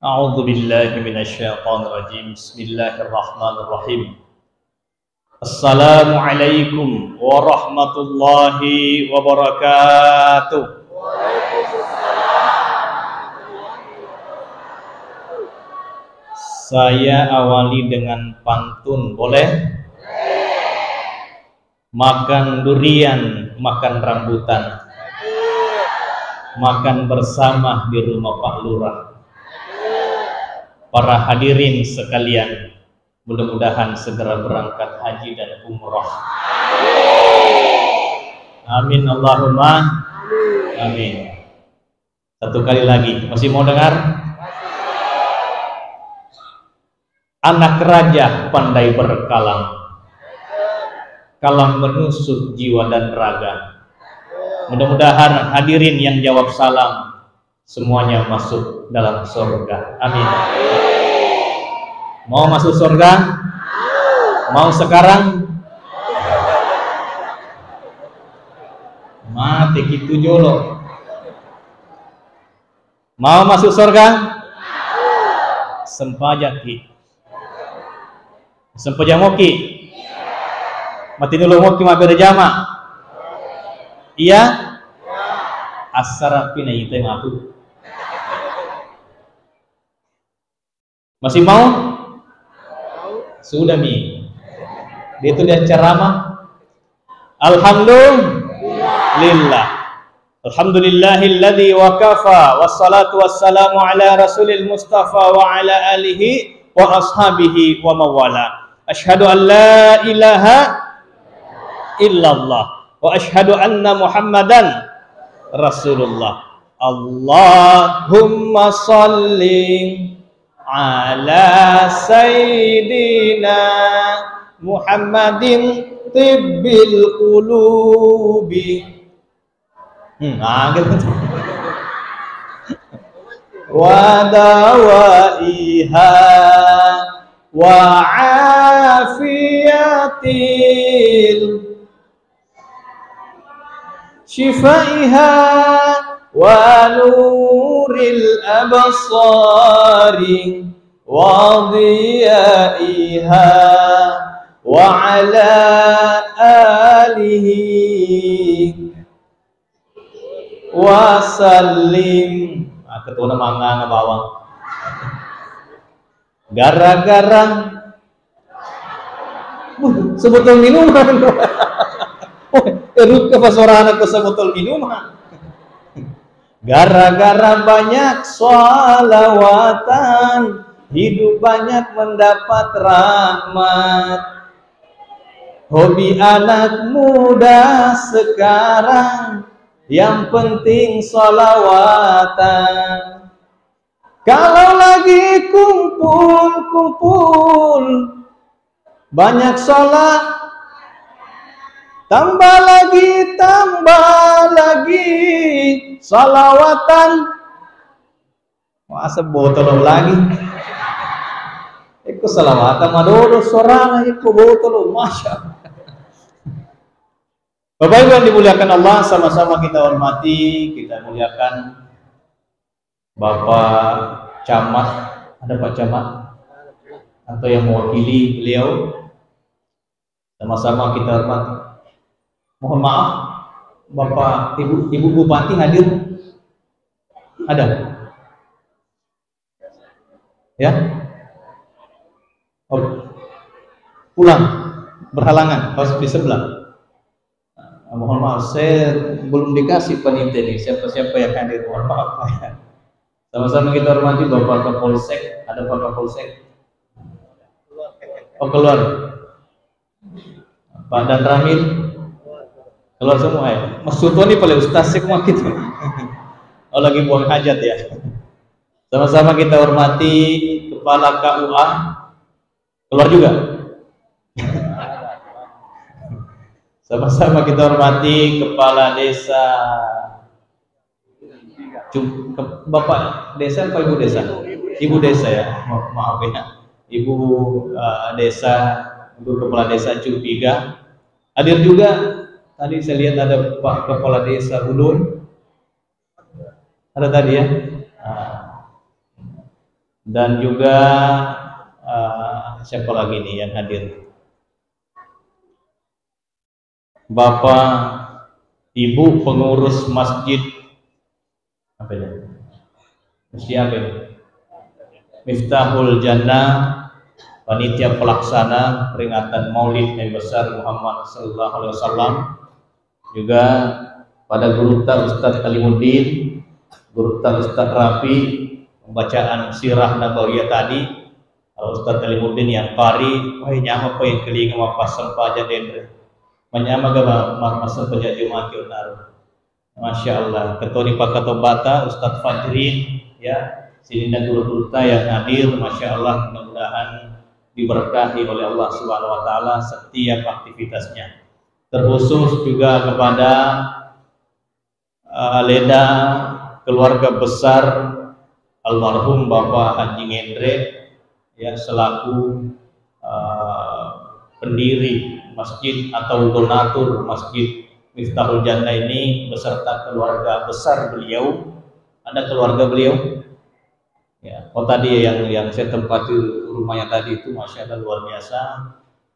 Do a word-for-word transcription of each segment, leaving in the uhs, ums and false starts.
أعوذ بالله من الشيطان الرجيم. بسم الله الرحمن الرحيم. السلام عليكم ورحمة الله وبركاته. Saya awali dengan pantun, boleh? Makan durian, makan rambutan. Makan bersama di rumah Pak Lurah. Para hadirin sekalian, mudah-mudahan segera berangkat haji dan umroh. Amin, Allahumma amin. Satu kali lagi, masih mau dengar? Anak raja pandai berkalam, kalam menusuk jiwa dan raga. Mudah-mudahan hadirin yang jawab salam semuanya masuk dalam surga. Amin. Mau masuk surga? Mau sekarang? Mati kitu jolo. Mau masuk surga? Sempajaki. Sempajang moki. Mati dulu moki mabbere jama. Iya? Assara pina ite matu. Masih mau? Sudah mi. Dia itu dia ceramah. Alhamdulillah. Alhamdulillahilladzi wa kafa, wassalatu wassalamu ala rasulil mustafa wa ala alihi wa ashabihi wa mawala. Asyhadu an la ilaha illallah wa asyhadu anna Muhammadan Rasulullah. Allahumma salli ala sayyidina Muhammadin tibbil qulubi. Hmm, ah, gitu. Wa dawaiha wa afiyatil shifaiha wa nuril absari wa dhiyaiha wa ala alihi wa sallim. Ah, ketuna manganga bawang. Gara-gara, uh, sebotol minuman. Oh, erukka pasorana ke sebotol minuman. Gara-gara banyak sholawatan, hidup banyak mendapat rahmat. Hobi anak muda sekarang, yang penting sholawatan. Kalau lagi kumpul-kumpul, banyak sholat, tambah lagi, tambah lagi, salawatan. Masa botolo lagi. Eko salawatan madodo suarana, eko botolo, masya Allah. Bapak Ibu yang dimuliakan Allah, sama-sama kita hormati, kita muliakan Bapak Camat, ada Pak Camat? Atau yang mewakili beliau? Sama-sama kita hormati. Mohon maaf, Bapak, Ibu, Ibu Bupati hadir? Ada? Ya? Oh, pulang, berhalangan, pas di sebelah. Nah, mohon maaf, saya belum dikasih panitia nih, siapa-siapa yang hadir, mohon maaf, Pak, ya. Sama-sama kita hormati Bapak Kapolsek, ada Pak Kapolsek? Oh, keluar. Pak dan Ramil? Keluar semua ya? Mas Suto nih paling ustaz sih, mau gitu. Oh, lagi buang hajat ya. Sama-sama kita hormati Kepala K U A. Keluar juga. Sama-sama kita hormati Kepala Desa Cu-, ke-, Bapak Desa apa Ibu Desa? Ibu Desa ya, ma-, maaf ya. Ibu, eh, Desa, Ibu Kepala Desa Cupiga. Hadir juga, tadi saya lihat ada Pak Kepala Desa Ulun. Ada tadi ya? Ah. Dan juga, eh, siapa lagi nih yang hadir? Bapak, Ibu pengurus masjid, apa ini? Masjid apa ini? Miftahul Jannah, panitia pelaksana peringatan Maulid Nabi Besar Muhammad sallallahu alaihi wasallam. Juga pada gurutta Ustadz Alimuddin, gurutta Ustadz Rafi, pembacaan sirah Nabawiyah tadi, kalau Ustadz Alimuddin yang qari, wah, nyameng pa yang kelinga mappassempajang denre. Manyameng ga ma-, ma-, massempajang Jumat ki onaru. Masya Allah, ketoni pakkatombata Ustadz Fajrin, ya, sininna guru-gurutta yang hadir, Masya Allah, mudah-mudahan diberkahi oleh Allah Subhanahu wa Taala setiap aktivitasnya. Terkhusus juga kepada, eh, alena keluarga besar almarhum Bapak Haji Ngenre, ya, selaku, eh, pendiri masjid atau donatur Masjid Miftahul Jannah ini beserta keluarga besar beliau. Ada keluarga beliau? Ya, oh, tadi yang, yang saya tempati rumahnya tadi itu, Masya Allah, luar biasa.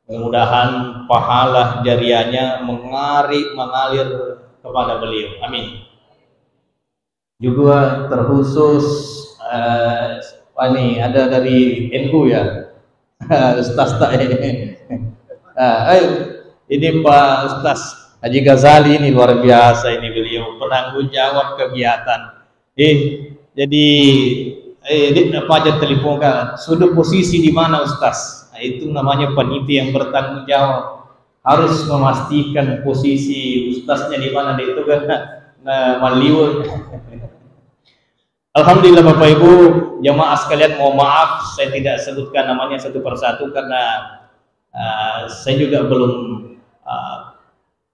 Mudah-mudahan pahala jariahnya mengari-, mengalir kepada beliau. Amin. Juga terkhusus, eh, apa nih, ada dari N U ya? Ustaz tak ini? Ah, ayo. Ini Pak Ustaz Haji Ghazali ini luar biasa ini, beliau penanggung jawab kegiatan. Eh, jadi, eh, dia apa aja telepon kan? Sudah posisi di mana, Ustaz? Nah, itu namanya panitia yang bertanggung jawab. Harus memastikan posisi ustaznya di mana, dia itu kan, nah, maliwet. Alhamdulillah, Bapak Ibu, jamaah sekalian, mohon maaf saya tidak sebutkan namanya satu persatu karena, uh, saya juga belum, uh,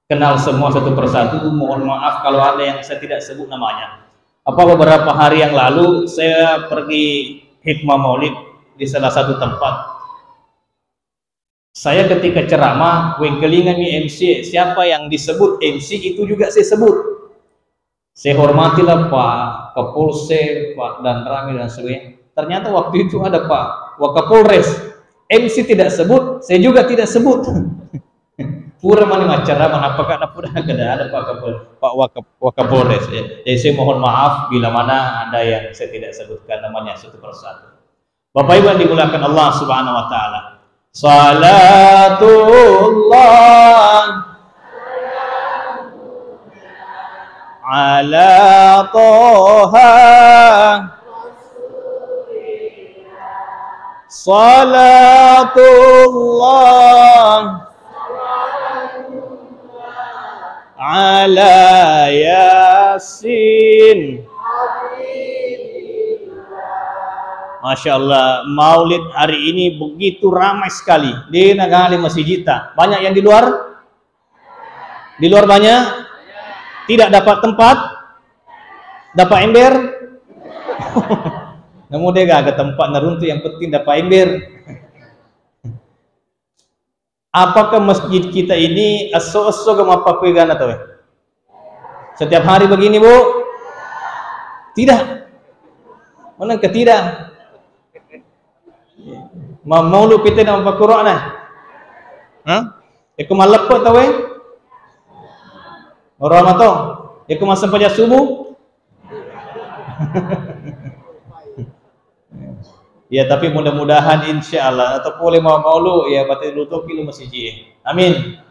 kenal semua satu persatu. Mohon maaf kalau ada yang saya tidak sebut namanya. Apa, beberapa hari yang lalu saya pergi hikmah maulid di salah satu tempat. Saya ketika ceramah, wengkelingami M C, siapa yang disebut M C itu juga saya sebut. Saya hormatilah Pak Kapolsek, Pak Danramil dan sebagainya. Ternyata waktu itu ada Pak Wakapolres. M C tidak sebut, saya juga tidak sebut. Pura mani macceramah, apakah ada pura? Kada ada Pak Kapol-, Pak Wakap-, Wakapolres, ya. Jadi saya mohon maaf bila mana ada yang saya tidak sebutkan namanya satu persatu. Bapak Ibu yang dimuliakan Allah Subhanahu wa Ta'ala. Salatullah ala Toha. Salatullah ala Yasin. Masya Allah, maulid hari ini begitu ramai sekali. De nagale masijitta. Banyak yang di luar? Di luar banyak? Tidak dapat tempat? Dapat ember? Namu de gaga tempat naruntu, yang penting dapat ember. Apakah masjid kita ini esso-esso ga mappakuegana tauwe? Setiap hari begini, Bu? Tidak. Mana ketidak? Ma-, maulu pite na mappakurana? Hah? Eko malleppe tauwe? Ora mato. Eko massempajang subuh? Ya, tapi mudah-mudahan, insya Allah, atau pole mau maulu, ya, berarti lu toki lu masiji. Amin.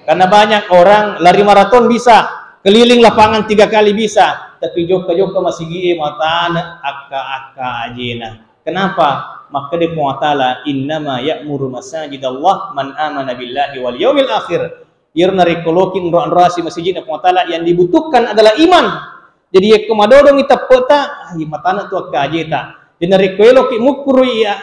Karena banyak orang lari maraton bisa, keliling lapangan tiga kali bisa, tapi jokka-jokka masigi e matana akka-akka ajena. Kenapa? Makkeda Puang Ta'ala, "Innama ya'muru masajidallah man amana billahi wal yaumil akhir." Iyaro narekko loki nro-, nroasi masijidna Puang Ta'ala, yang dibutuhkan adalah iman. Jadi, yekko madodongi teppe'ta, ah, iya matana tu akka ajeta. Jadi, narekko eloki mukkurui iya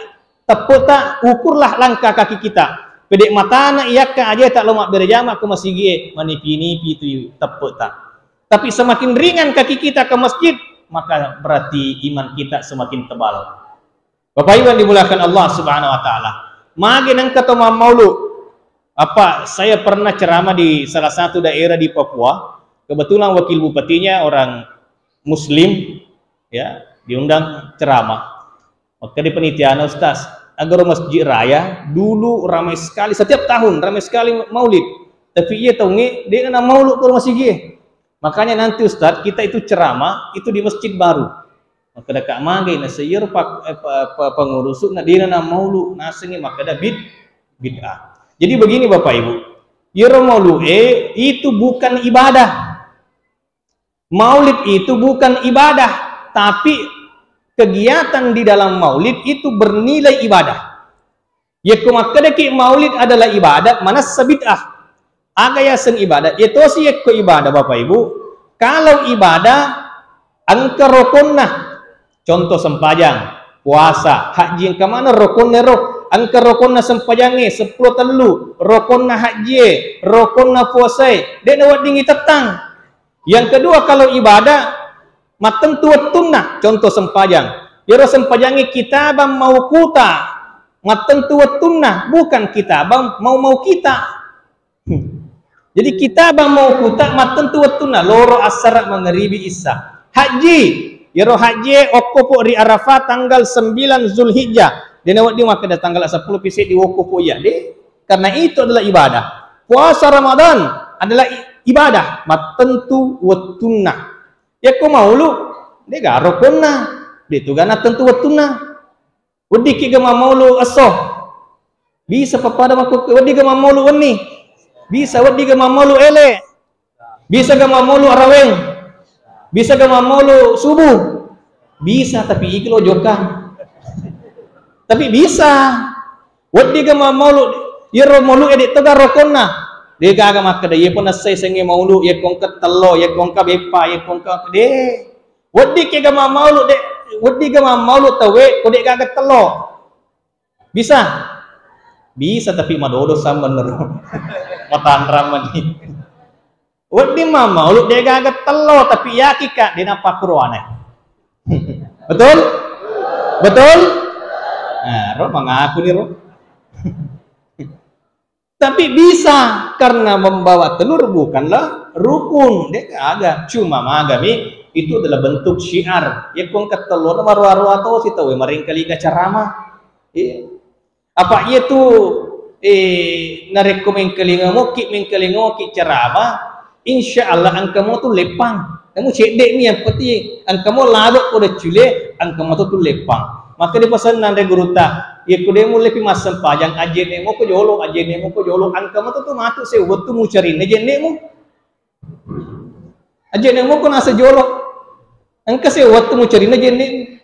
teppe'ta, ukurlah langkah kaki kita. Pede matana iyakka ajeta lo mabbere jama ko masigie, manipi-nipi tu teppe'ta. Tapi semakin ringan kaki kita ke masjid, maka berarti iman kita semakin tebal. Bapak Ibu yang dimuliakan Allah Subhanahu wa Ta'ala, mage nengka to mammaulu. Apa, saya pernah ceramah di salah satu daerah di Papua. Kebetulan wakil bupatinya orang Muslim, ya, diundang ceramah. Makkeda panitiana, "Ustaz, aga ro Masjid Raya dulu ramai sekali, setiap tahun ramai sekali maulid. Tapi iya taungnge de'na namaulu ko ro masigie. Makanya nanti Ustaz, kita itu ceramah itu di masjid baru." Makkeda ka magai, naseng iyaro pak-, eh, pa-, pa-, pangurusu na de'na namaulu, nasengngi makkeda bid-, bid'ah. Jadi begini Bapak Ibu, iyaro maulu'e itu bukan ibadah. Maulid itu bukan ibadah, tapi kegiatan di dalam maulid itu bernilai ibadah. Yekko makkedaki maulid adalah ibadah, manessa bid'ah. Aga yaseng ibadah? Yetosi yekko ibadah, Bapak Ibu. Kalau ibadah, engka rokonna. Contoh sempajang, puasa, haji, engka maneng rokonna ro. Engka rokonna sempajangnge, seppulo tellu, rokonna hajie, rokonna puasae, de' naweddingngi tettang. Yang kedua, kalau ibadah, mattentu wettunna. Contoh sempajang. Iyaro sempajangnge kitabang mauquta, mattentu wettunna, bukan kitabang mau-mau kita. Hmm. Jadi kitabang mauquta mattentu wettunna, loro, assara, mangaribi, isya. Haji, iyaro hajie okkopo ri Arafah tanggal sembilan Zulhijjah. De' nawedding makkeda tanggal seppulo pi seddi wokkopo iya, de'. Karena itu adalah ibadah. Puasa Ramadan adalah i-, ibadah, mattentu wettunna. Yakko maulu, de' gaga rokonna, de' tu gaga nattentu wettunna. Weddikkiga mammaulu esso? Bisa pappada makku, weddikkiga mammaulu wenni? Bisa. Weddikkiga mammaulu ele? Bisa ga mammaulu araweng? Bisa ga mammaulu subuh? Bisa, tapi iki lo jokka. Tapi bisa. Weddikkiga mammaulu, iyaro maulu'e de' to gaga rokonna. De' gaga makkeda, "Iye pun essai sengnge maulu, iye kongka tello, iye kongka beppa, iye kongka," de'. Weddikkiga mammaulu, de', weddikkiga mammaulu tauwe ko de' gaga tello? Bisa? Bisa, tapi madodo sammenna ro. Matanrang mani. Wedding mammaulu de' gaga tello, tapi yakin ka de' nappakkuroane. Betul? Betul? Nah, ro mangaku ni ro. Tapi bisa, karena membawa telur bukanlah rukun, de' gaga. Cuma magami itu adalah bentuk syiar. Yakko engka tellona maroa-roa tosi tauwe marengkalinga ceramah. Iya. Apa iya tu, eh, narekko mengkalinga moki, mengkalinga moki ceramah, insya Allah engka mo tu leppang. Namu cedde' mi yang penting engka mo labe' ko deccule, engka mo tu leppang. Maka dipasenna ri gurutta, yakko de' mulle pi massempajang, ajenne mo ko jolo, ajenne mo ko jolo, engka mo tu matu sewwa wettu mucarinna jenne'mu. Ajenne mo ko nasa jolo. Engka sewwa wettu mucarinna jenne'mu.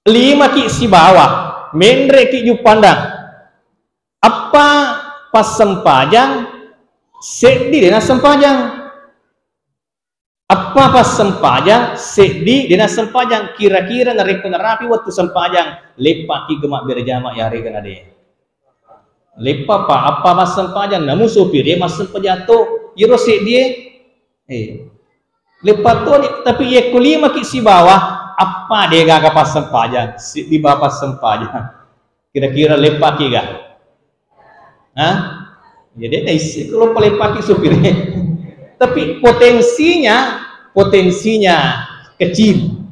Limaki sibawa, menreki Juppandang. Eppa passempajang, seddi de' nassempajang. Eppa passempajang, seddi de' nassempajang. Kira-kira narekko narapi wettu sempajang, leppaki ga mabbere jama yarega na de'? Leppa pa, eppa massempajang, namu sopire massempajang to, iyaro seddie, eh, leppa toni, tapi yakko limaki sibawa, eppa de' gaga passempajang, seddi ba passempajang. Kira-kira leppaki ga? Hah? Ya, de' naisseng ko lo paleppaki sopire. Tapi potensinya, potensinya kecil.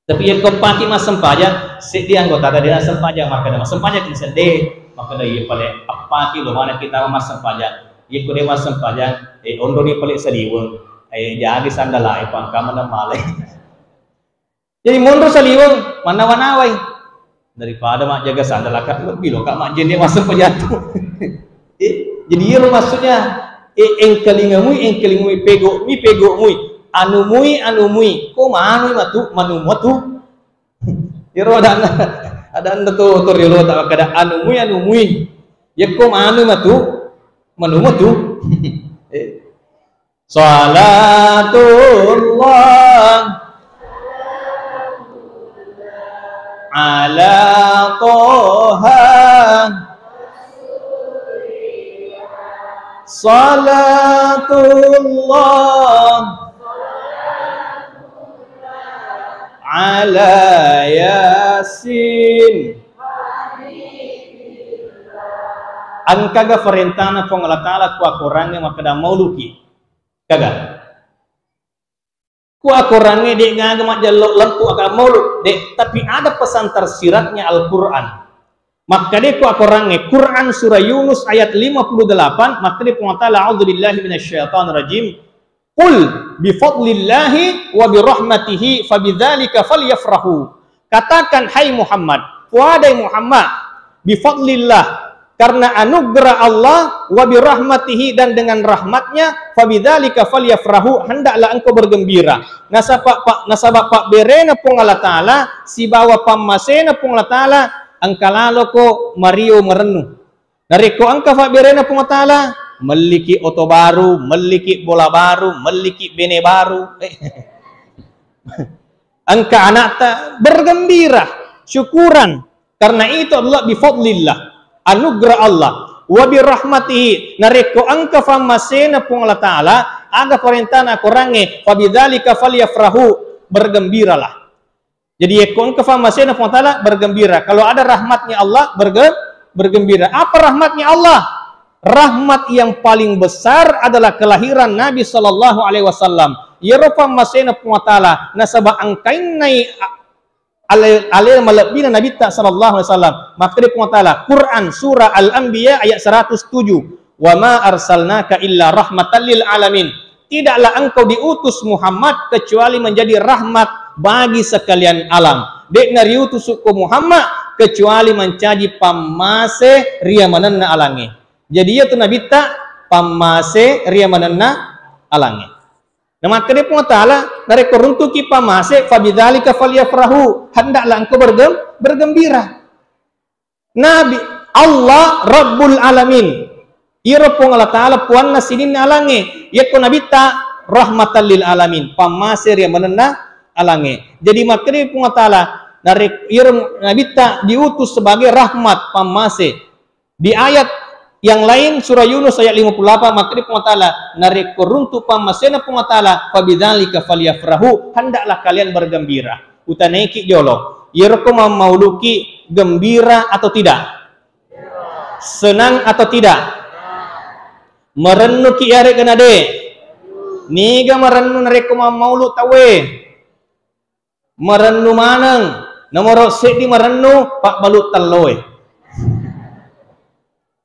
Tapi yakko eppaki massempajang, seddi anggota tadi nassempajang, makkeda massempajang ki seddi, makkeda iya pale eppaki lo mana kita massempajang. Yakko de' massempajang, eh, onroni pale saliweng, eh, jaga sandala, eh, pangkamana male. Jadi monro saliweng, mannawa-nawai. Daripada majjaga sandalaka, lebbi loka majjenne massempajang tu. Eh, jadi iyaro maksudnya, eh, engkalingamui, engkalingamui, pegomui, pegomui, anumui, anumui, ko manui matu, manu matu. Iyaro adanna, adanna to, to riolo ta makkeda anumui, anumui. Yakko manui matu, manu matu. Eh. Salatullah ala Toha. Salatullah ala Yasin. Engkaga parentana Puang Allah Ta'ala ku Akorangnge makkeda mauluki? Kaga? Ku akorangnge de' gaga majjallo lempu aga maulu, de', tapi ada pesan tersiratnya Al-Quran. Makkeda ku akorangnge, Quran surah Yunus ayat lima puluh delapan, makkeda Puang Ta'ala, "A'udzubillahi minasyaitonirrajim. Qul bifadlillahi wa birahmatihi fabidzalika falyafrahu." Katakan, hai Muhammad, puadai Muhammad, bifadlillah, karena anugerah Allah, wa birahmatihi, dan dengan rahmatnya, fabidzalika falyafrahu, hendaklah engkau bergembira. Nasaba pa-, nasaba pabberena Puang Allah Ta'ala sibawa pammasena Puang Allah Ta'ala, engka laloko mario marennu. Narekko engka pabberena Puang Allah Ta'ala, melliki oto baru, melliki bola baru, melliki bene baru, eh, engka anakta, bergembira, syukuran. Karena itu adalah bifadlillah, anugerah Allah, wa birahmatihi, narekko engka pammasena Puang Allah Ta'ala, aga parentana akorangnge, fabidzalika falyafrahu, bergembiralah. Jadi, yekko engka pammasena Puang Ta'ala, bergembira. Kalau ada rahmatnya Allah, berge-, bergembira. Apa rahmatnya Allah? Rahmat yang paling besar adalah kelahiran Nabi sallallahu alaihi wasallam. Iyaro pammasena Puang Ta'ala, nasaba engkainnai a-, ale-, ale malebbina Nabitta sallallahu alaihi wasallam. Makkeda Puang Ta'ala, Quran, surah Al-Anbiya ayat seratus tujuh, "Wa ma arsalnaka illa rahmatan lil alamin." Tidaklah engkau diutus Muhammad kecuali menjadi rahmat bagi sekalian alam. De'na riutus ko Muhammad kecuali mancaji pammase ri yamanenna alangnge. Jadi, iyatu Nabitta pammase ri yamanenna alangnge. Namakkeda Puang Ta'ala, narekko runtuki pammase, fabidzalika falyafrahu, hendaklah engkau bergem-, bergembira. Nabi, Allah Rabbul Alamin. Iyaro Puang Allah Ta'ala puanna sininna alangnge. Yekko Nabitta, rahmatan lil alamin, pammase ri yamanenna alangnge. Jadi, makkeda Puang Allah Ta'ala, narek-, iyaro Nabitta diutus sebagai rahmat, pammase. Di ayat yang lain, surah Yunus ayat lima puluh delapan, makkeda Puang Allah Ta'ala, narekko runtu pammasena Puang Allah Ta'ala, fabidzalika falyafrahu, hendaklah kalian bergembira. Utanaiki jolo, iyaro ko mammauluki gembira atau tidak? Senang atau tidak? Marennuki yarega nade? Niga marennu narekko mammaulu tauwe? Marennu maneng. Nomoro seddi marennu, pabbalu telloe.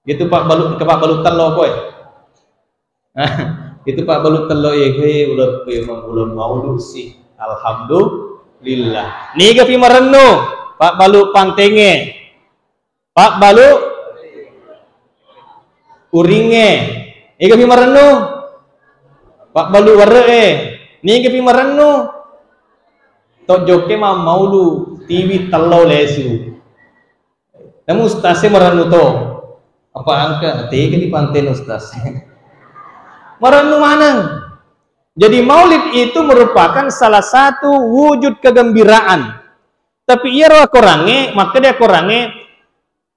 Itu pabbalu, ke pabbalu tello koe. Itu pabbalu tello, ye, he, ulun, ulun maulu si. Alhamdulillah. Niga pi marennu, pabbalu pantenge. Pabbalu uringnge. Niga pi marennu, pabbalu werre'e. Niga pi marennu, to jokke mammaulu tiwi tello lesu. Namu ustaz e marennu to. Apa engka tega di pante ustaz. Marennu maneng. Jadi, maulid itu merupakan salah satu wujud kegembiraan. Tapi iyaro akorangnge, makkeda akorangnge,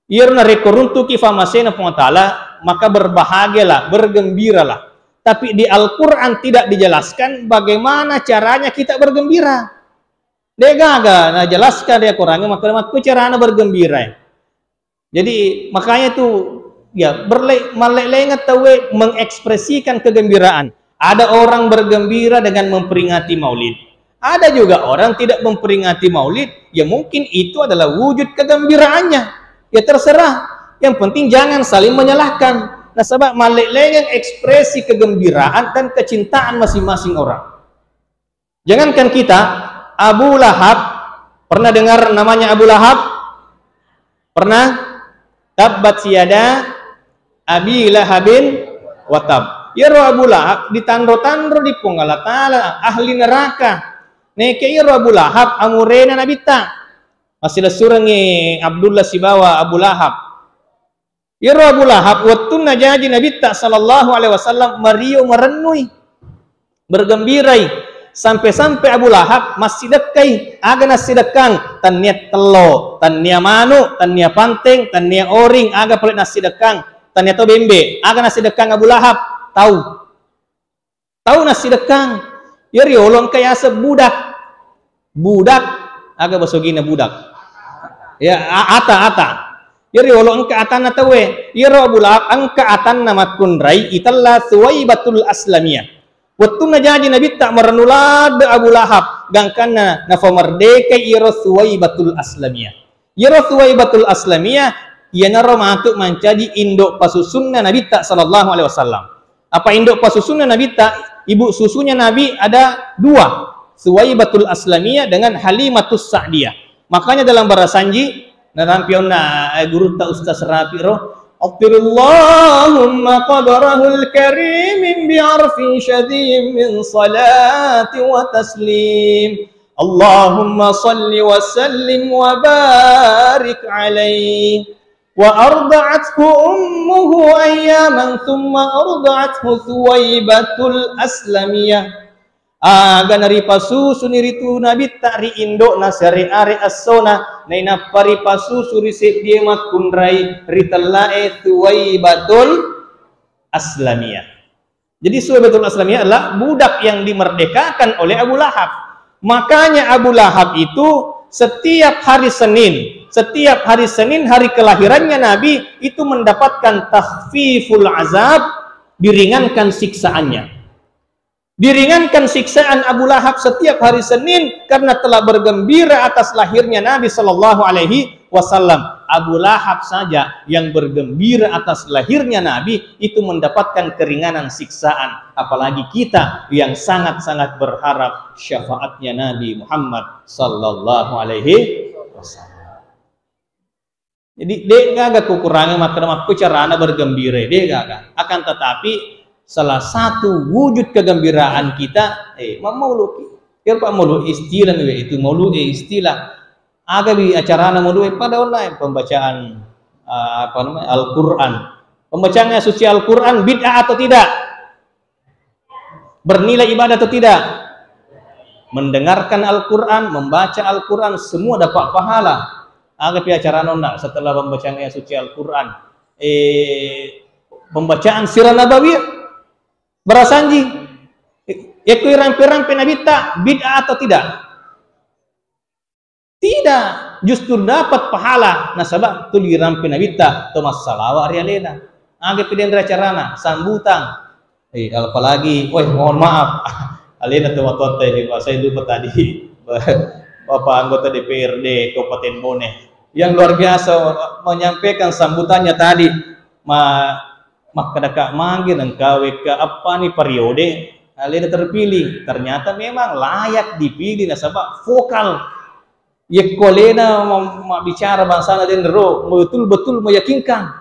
iyaro narekko runtuki fammasena Puang Ta'ala, maka berbahagialah, bergembiralah. Tapi di Al-Quran tidak dijelaskan bagaimana caranya kita bergembira. Degaga najelaskan ri akorangnge, makkeda makku carana bergembira. Jadi, makanya itu, ya, berle-, mallelengan tauwe mengekspresikan kegembiraan. Ada orang bergembira dengan memperingati Maulid. Ada juga orang tidak memperingati Maulid, ya, mungkin itu adalah wujud kegembiraannya. Ya, terserah. Yang penting jangan saling menyalahkan. Nasaba mallelengan ekspresi kegembiraan dan kecintaan masing-masing orang. Jangankan kita, Abu Lahab, pernah dengar namanya Abu Lahab? Pernah? Tabbat yada Abi Lahabin wa tab. Iyaro Abu Lahab ditanro-tanro di Puang Allah Ta'ala, ahli neraka. Neke iyaro Abu Lahab, amurena Nabitta. Massilessurengngi Abdullah sibawa Abu Lahab. Iyaro Abu Lahab, wettunna jaji Nabitta sallallahu alaihi wasallam, mario marennui, bergembirai, sampe-sampe Abu Lahab massidekkai. Aga nassidekkang? Tannia tello, tannia manu, tannia panteng, tannia oring, aga pale nassidekkang? Tannia to bembe. Aga nassidekkang Abu Lahab? Tau. Tau nassidekkang. Iya riolo engka yaseng budak. Budak, aga basogina budak? Ya, a-, ata, ata. Iya riolo engka atanna tauwe. Iyaro Abu Lahab engka atanna makkunrai itella Suwaibatul Aslamiyah. Wettunna jaji Nabitta marennu ladde Abu Lahab, gangkanna nafamerdekai iyaro Suwaibatul Aslamiyah. Iyaro Suwaibatul Aslamiyah, iyanaro matu mancaji indo pasusunna Nabitta sallallahu alaihi wasallam. Apa indo pasusunna Nabitta, ibu susunya Nabi ada dua, Suwaibatul Aslamiyah dengan Halimatus Sa'diyah. Makanya dalam barasanji, narampionna, eh, gurutta Ustaz Rafi ro, "Attirillahumma qabrahul karim bi'arfin syadid min salati wa taslim. Allahumma salli wa sallim wa barik alaih. Wa arda'athu ummuhu ayyaman thumma arda'athu Suwaibatul Aslamiyah." Aga naripasusuni ritu Nabitta ri indo'na siare-are essona, nainappa ripasusu ri seddie makkunrai ri tellae Suwaibatul Aslamiyah. Jadi Suwaibatul Aslamiyah adalah budak yang dimerdekakan oleh Abu Lahab. Makanya Abu Lahab itu setiap hari Senin, setiap hari Senin hari kelahirannya Nabi itu mendapatkan takhfiful azab, diringankan siksaannya. Diringankan siksaan Abu Lahab setiap hari Senin karena telah bergembira atas lahirnya Nabi Shallallahu Alaihi Wasallam. Abu Lahab saja yang bergembira atas lahirnya Nabi itu mendapatkan keringanan siksaan, apalagi kita yang sangat-sangat berharap syafaatnya Nabi Muhammad Shallallahu Alaihi Wasallam. Jadi, de'gaga kukurangi makkeda makko carana bergembira, de'gaga. Akan tetapi, salah satu wujud kegembiraan kita, eh, mammauluki. Iyaro pa maulu istilah, itu maulu, eh, istilah. Aga bi acarana maulu, eh, pada online pembacaan, eh, apa namanya, Al-Quran. Pembacaan suci Al-Quran bid'ah atau tidak? Bernilai ibadah atau tidak? Mendengarkan Al-Quran, membaca Al-Quran, semua dapat pahala. Aga pi acarana onna setelah pembacaan ayat suci Al-Quran? Eh, pembacaan sirah nabawiyah, barasanji. Iyako irampe-rampe Nabitta, bid'ah atau tidak? Tidak, justru dapat pahala nasaba tuli rampe Nabitta to massalawa ri alena. Aga pi denre acarana, sambutan. Eh, apalagi, weh, mohon maaf. Alena to matoatta ini, Pak, saya lupa tadi. Bapak anggota D P R D Kabupaten Bone yang luar biasa menyampaikan sambutannya tadi. Ma-, makkedaka magi nengka wekka appani periode alena terpilih. Ternyata memang layak dipilih nasaba vokal. Yekko alena ma-, mabbicara bangsana denro, betul-betul meyakinkan.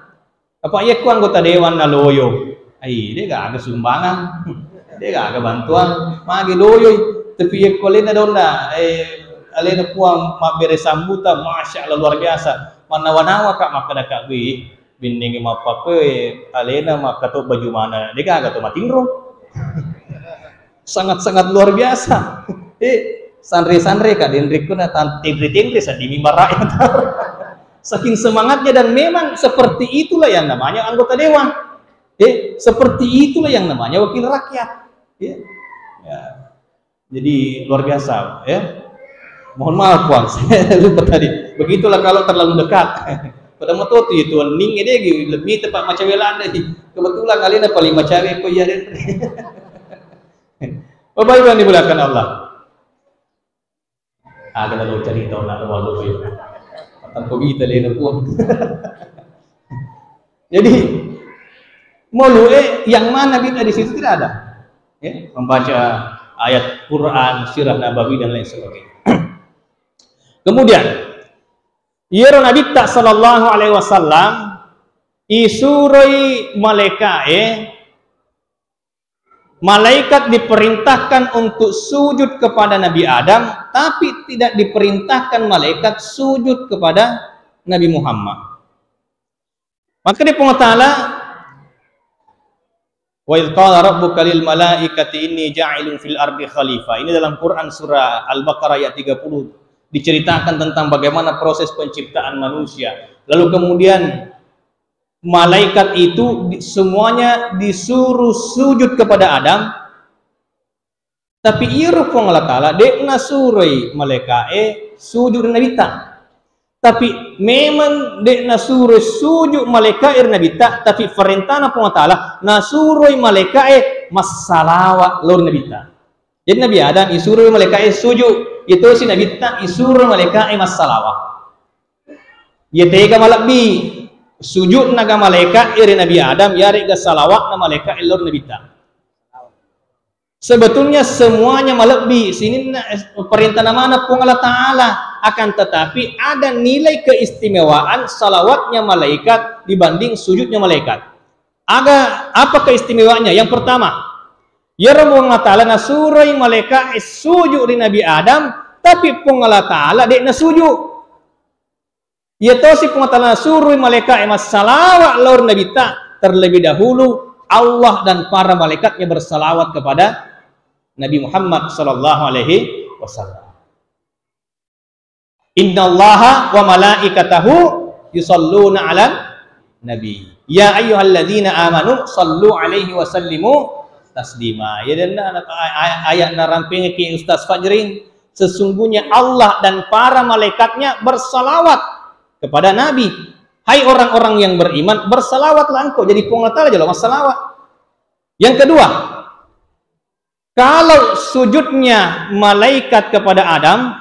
Apa yekko anggota dewan naloyo, ai, de'gaga sumbangan, de'gaga bantuan, magi loyoi. Tapi yekko alena donna, eh, alena puang mabbere sambutan, masya Allah, luar biasa. Mannawa-nawa ka makkedaka, wi, bennengngi mappakkoe alena makkato baju mana, de'gaga to matinro. Sangat-sangat luar biasa. Eh, sanre-sanre ka denrekku na tan-, tenre-tenre seddi mimbara'e. Saking semangatnya, dan memang seperti itulah yang namanya anggota dewan. Eh, seperti itulah yang namanya wakil rakyat. Ya. Ya. Jadi luar biasa, ya. Mohon maaf, Puang, saya lupa tadi. Begitulah kalau terlalu dekat. Pada moto tu itu ning edegi lebih tepat macawe landa sih. Kebetulan alena paling macawe ko iya den. Bapak Ibu yang dimuliakan Allah. Aga lalu cerita nak lalu. Tanpa kita lena pun. Jadi, maulue yang mana bid'ah di situ tidak ada. Ya, membaca ayat Quran, sirah Nabawi dan lain sebagainya. Kemudian, iyaro Nabitta sallallahu alaihi wasallam isuroi malaikae, malaikat diperintahkan untuk sujud kepada Nabi Adam, tapi tidak diperintahkan malaikat sujud kepada Nabi Muhammad. Maka di Puang Ta'ala, "Wa idz qala rabbuka lil malaikati inni ja'ilun fil ardi khalifah." Ini dalam Quran surah Al-Baqarah ayat tiga puluh, diceritakan tentang bagaimana proses penciptaan manusia. Lalu kemudian malaikat itu di-, semuanya disuruh sujud kepada Adam, tapi iyaro Puang Allah Ta'ala de' nasuroi malaika'e sujud ri Nabitta. Tapi memang de' nasuroi sujud malaika'e ri Nabitta, tapi farentana Puang Allah Ta'ala nasuroi malaika'e massalawa lao ri Nabitta. Jadi Nabi Adam isuroi malaika'e suju, iyatosi Nabitta isuroi malaika'e massalawa. Iya tega malebbi sujudna ga malaika'e ri Nabi Adam, yaregga salawatna malaika'e lao ri Nabitta. Sebetulnya semuanya malebbi, sininna es-, perintahna mana Puang Allah Ta'ala. Akan tetapi ada nilai keistimewaan salawatnya malaikat dibanding sujudnya malaikat. Aga, apa keistimewaannya? Yang pertama, iyaro Puang Allah Ta'ala nasuroi malaika'e suju ri Nabi Adam, tapi Puang Allah Ta'ala de'na suju. Iyatosi Puang Allah Ta'ala nasuroi malaika'e massalawa lao ri Nabitta, terlebih dahulu Allah dan para malaikatnya bersalawat kepada Nabi Muhammad sallallahu alaihi wasallam. Innallaha wa malaikatahu yusalluna 'alan nabi. Ya ayyuhalladzina amanu sallu alaihi wa sallimu taslima. Ya, dan ay-, ay-, ayat narampengki Ustaz Fajrin, sesungguhnya Allah dan para malaikatnya bersalawat kepada Nabi. Hai orang-orang yang beriman, bersalawatlah engkau. Jadi Puang Allah Ta'ala jolo massalawat. Yang kedua, kalau sujudnya malaikat kepada Adam,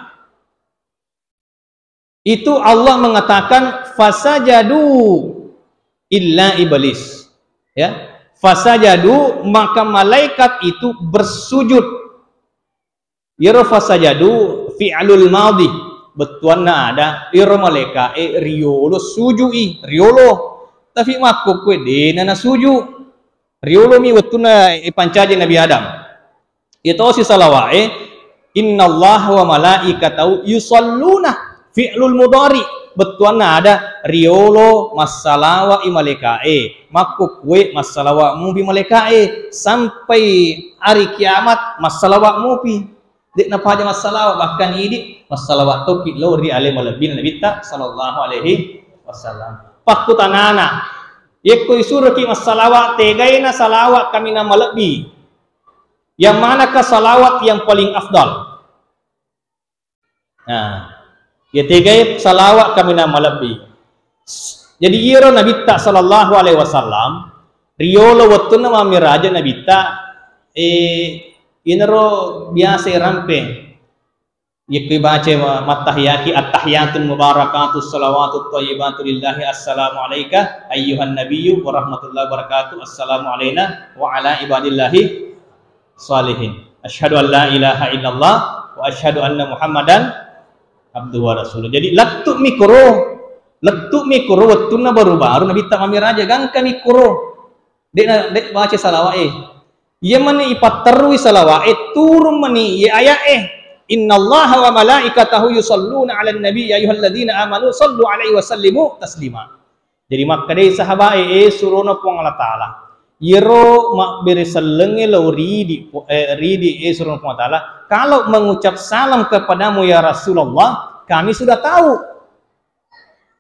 itu Allah mengatakan, "Fasajadu illa iblis." Ya. "Fasajadu," maka malaikat itu bersujud. Iyaro fasajadu fi'lul madhi, bettuanna ada, iyaro malaika'e riolo suju'i, riolo. Tapi makkukkue de'na nasuju. Riolomi wettunna ipancaji Nabi Adam. Iyatosi salawa'e, "Innallaha wa malaikatahu yusalluna," fi'lul mudhari, bettuanna ada, riolo massalawa'i malaika'e, makkukkue massalawa mupi malaika'e, sampai hari kiamat massalawa mupi. De'na paja massalawa, bahkan idi massalawa tokki lao ri ale malebbina Nabitta sallallahu alaihi wasallam. Pakkutanana, yekko isuroki massalawa, tegaina salawa kaminang malebbi? Yang manakah salawat yang paling afdal? Nah, ya tegai salawat kaminang malebbi. Jadi iyaro Nabitta sallallahu alaihi wasallam, riolo wettunna mammiraja Nabitta, eh, inaro biasa rampeng. Yekko ibaca ma-, mattahiyaki, "Attahiyatul mubarakatus salawatut thayyibatu lillahi, assalamu alaika ayyuhan nabiyyu wa rahmatullahi wa barakatuh, assalamu alaina wa ala ibadillahi shalihin. Asyhadu an la ilaha illallah wa asyhadu anna Muhammadan abduhu wa rasuluh." Jadi, lettu'mi koro, lettu'mi koro wettunna baru-baru Nabitta mammiraja, gangkami koro. De'na, de' baca salawa'e. Iya mani ipatterui salawa'e, turun mani iya aya'e. "Innallaha wa malaikatahu yusalluna 'alan nabi, ya ayyuhalladzina amanu sallu 'alaihi wa sallimu taslima." Jadi makkedai sahaba'e, "Eh, surona Puang Allah Ta'ala, iyaro mabbere sellengnge lao ridi, eh, ridi, eh, surona Puang Allah Ta'ala, kalau mengucap salam kepadamu ya Rasulullah, kami sudah tahu.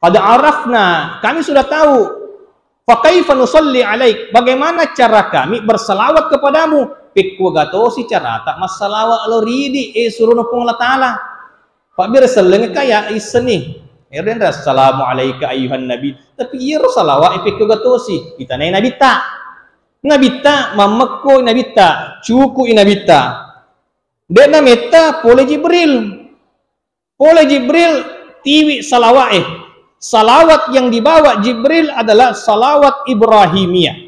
Qad arafna, kami sudah tahu. Fa kaifa nusalli alaik, bagaimana cara kami bersalawat kepadamu?" Pekkuaga tosi carata massalawat lao ridi, eh, surona Puang Allah Ta'ala. Pabbere sellengnge kaya issenni. Ero denre, "Assalamu alaika ayyuhan nabi." Tapi iyaro salawa'e pekkuaga tosi, itanai Nabitta. Nabitta, mammekko Nabitta, cuku'i Nabitta. De'na metta pole Jibril. Pole Jibril, tiwi salawa'e. Salawat yang dibawa Jibril adalah salawat Ibrahimiyah.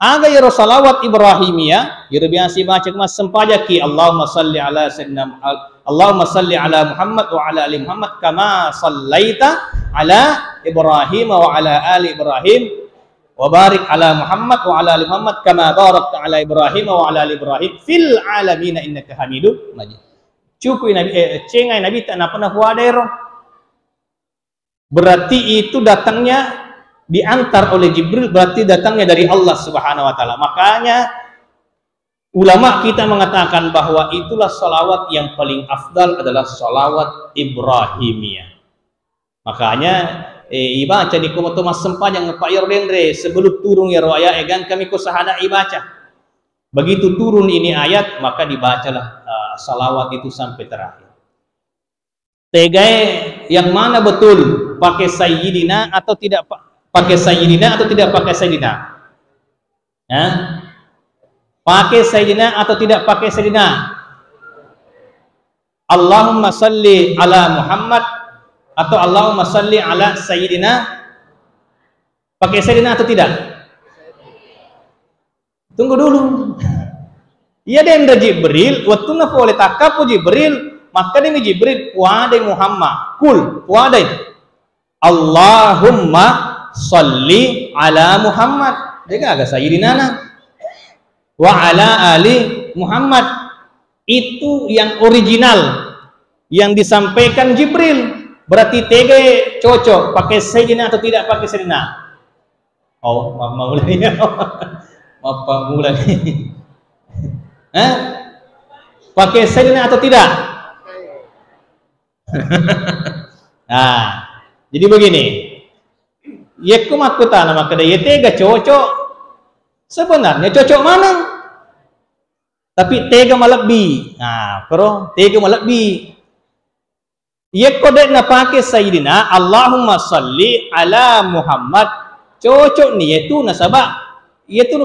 Aga iyaro salawat Ibrahimiyah? Iyaro biasa baca massempajaki, "Allahumma salli ala sayyidina Muhammad, Allahumma salli ala Muhammad wa ala ali Muhammad kama sallaita ala Ibrahim wa ala ali Ibrahim, wa barik ala Muhammad wa ala ali Muhammad kama barakta ala Ibrahim wa ala ali Ibrahim fil alamin innaka Hamidum Majid." Cuku'i Nabi, eh, cengai Nabitta, nappa nafuada ero. Berarti itu datangnya diantar oleh Jibril, berarti datangnya dari Allah Subhanahu wa Ta'ala. Makanya ulama kita mengatakan bahwa itulah salawat yang paling afdal adalah salawat Ibrahimiyah. Makanya, eh, ibaca ni komoto massempajang, Pak, iyaro denre, sebelum turun iyaro ayat, eh, gangkami ko sahada ibaca. Begitu turun ini ayat, maka dibacalah, eh, salawat itu sampai terakhir. Tegae yang mana betul? Pakai sayyidina atau tidak pa-, pakai sayyidina atau tidak pakai sayyidina? Ya? Pakai Sayyidina atau tidak pakai Sayyidina? Allahumma salli ala Muhammad atau Allahumma salli ala Sayyidina. Pakai Sayyidina atau tidak? Tunggu dulu. Iya denre Jibril, wettunna pole takkappo Jibril, makkedami Jibril, "Puadai Muhammad, kul, puadai. Allahumma salli ala Muhammad." Degaga Sayyidina na. "Wa ala ali Muhammad." Itu yang original yang disampaikan Jibril. Berarti tega cocok pakai Sayyidina atau tidak pakai Sayyidina? Oh, mappamulani. Mappamulani. Hah? Pakai Sayyidina atau tidak? Nah, jadi begini. Yekko makkutana makkeda, "Ye tega cocok?" Sebenarnya cocok maneng. Tapi tega malebbi. Nah, pero tega malebbi. Yekko de' napake Sayyidina, Allahumma salli ala Muhammad, cocok ni yetu nasaba yetu,